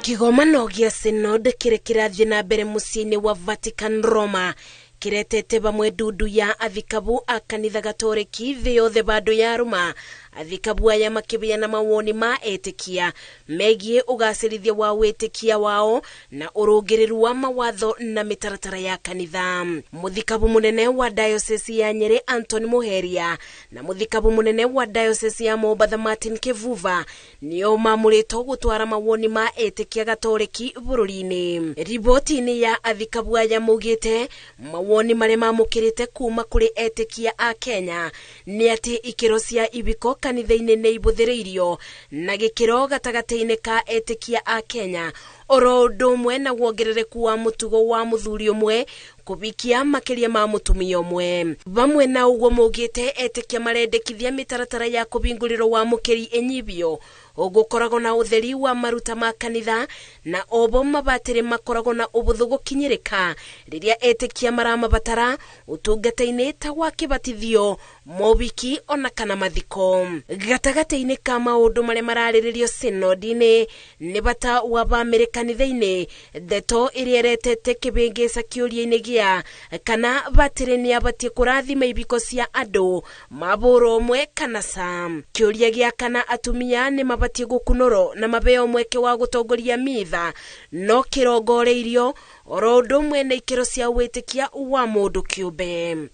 Kĩgomano gĩa Synod kĩrĩa kĩrathiĩ na mbere mũciĩ-inĩ wa Vatican Roma kĩretete vamwe ndundu ya athikabu a kanitha gatoreki thĩ yothe bandũ ya rũma. Athikabu aya makĩgĩa na mawoni ma etĩkia megiĩ ũgacĩrithia wa wĩtĩkia wao na ũrũngĩrĩru wa mawatho na mĩtaratara ya kanitha. Mũthikabu mũnene wa diocese ya Nyeri Anthony Muheria na mũthikabu mũnene wa diocese ya Mombatha Martin Kivuva nĩo mamũrĩtwo gũtwara mawoni ma etĩkia gatoreki bũrũri-inĩ. Riboti-inĩ ya athikabu aya maugĩte mawoni marĩa mamũkĩrĩte kuma kũrĩ etĩkia a Kenya nĩ atĩ ikĩro cia ibiko kanitha-inĩ nĩ ibũthĩrĩirio na gĩkĩro gatagatĩ-inĩ ka etĩkia a Kenya, oro ũndũ ũmwe na wongerereku wa mũtugo wa mũthuri ũmwe kũbikia makĩria ma mũtumia ũmwe. Vamwe na ũguo maugĩte etĩkia marendekithia mĩtaratara ya kũbingũrĩrwo wa mũkĩri ĩnyibio gũkoragwo na ũtheri wa maruta ma kanitha na obo mabatĩrĩ makoragwo na ũbũthũ gũkinyĩrĩka rĩrĩa etĩkia maramabatara ũtungata-inĩ ta wa kĩbatithio, mobiki ona kana mathiko. Gatagatĩ-inĩ ka maũndũ marĩa mararĩrĩrio synod-inĩ nĩ bata wa bamĩrĩ kanitha-inĩ, ndeto ĩrĩa ĩretete kĩbĩngĩca kĩũria-inĩ gĩa kana batĩrĩ nĩ abatiĩ kũrathima ibiko cia andũ mabũrũ ũmwe kana ca. Kĩũria gĩa kana atumia nĩ mabatiĩ gũkunũrwo na mabeo mweke wa gũtongoria mitha no kĩrongoreirio oro ũndũ ũmwe na ikĩro cia wĩtĩkia wa mũndũ kĩũmbe.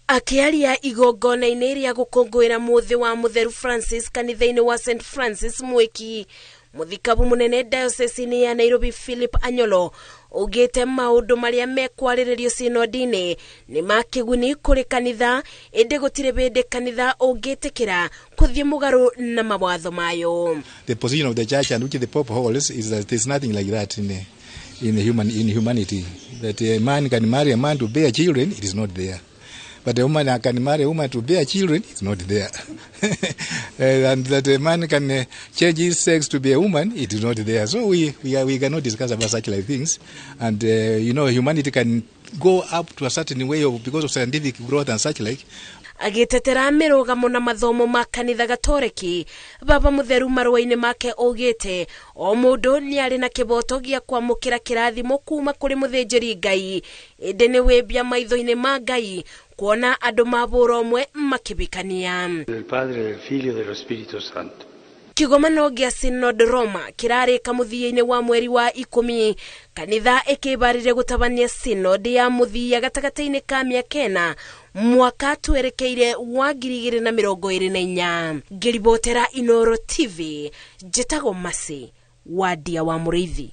Akĩaria igongona-inĩ rĩa gũkũngũĩra mũthĩ wa Mũtheru Francis kanitha-inĩ wa St Francis Mwiki, mũthikabu mũnene diocese-inĩ ya Nairobi Philip Anyolo augĩte maũndũ marĩa mekwarĩrĩrio synod-inĩ nĩ ma kĩguni kũrĩ kanitha, ĩndĩ gũtirĩ bĩndĩ kanitha ũngĩtĩkĩra kũthiĩ mũgarũ na mawatho mayo. The position of the church and which the Pope holds is that there's nothing like that in humanity. That a man can marry a man to bear children, it is not there. But a woman can marry a woman to bear children, it's not there. And that a man can change his sex to be a woman, it is not there. So we cannot discuss about such like things. And you know, humanity can go up to a certain way of, because of scientific growth and such like. Agĩtetera mĩrũgamo na mathomo ma kanitha gatoreki, Baba Mũtheru marũa-inĩ make augĩte o mũndũ nĩ arĩ na kĩboto gĩa kwamũkĩra kĩrathimo kuma kũrĩ mũthĩnjĩri Ngai, ĩndĩ nĩ wĩmbia maitho-inĩ ma Ngai kuona andũ mabũra ũmwe makĩbikania. Del Padre, del Figlio e dello Spirito Santo. Kĩgomano gĩa Synod Roma kĩrarĩka mũthia-inĩ wa mweri wa 10, kanitha ĩkĩbarĩria gũtabania Synod ya mũthia gatagatĩ-inĩ ka mĩaka ĩna mwaka twerekeire wa 2024. Ngĩribotera Inooro TV, njĩtagwo Mercy Wadia wa Mũrĩithi.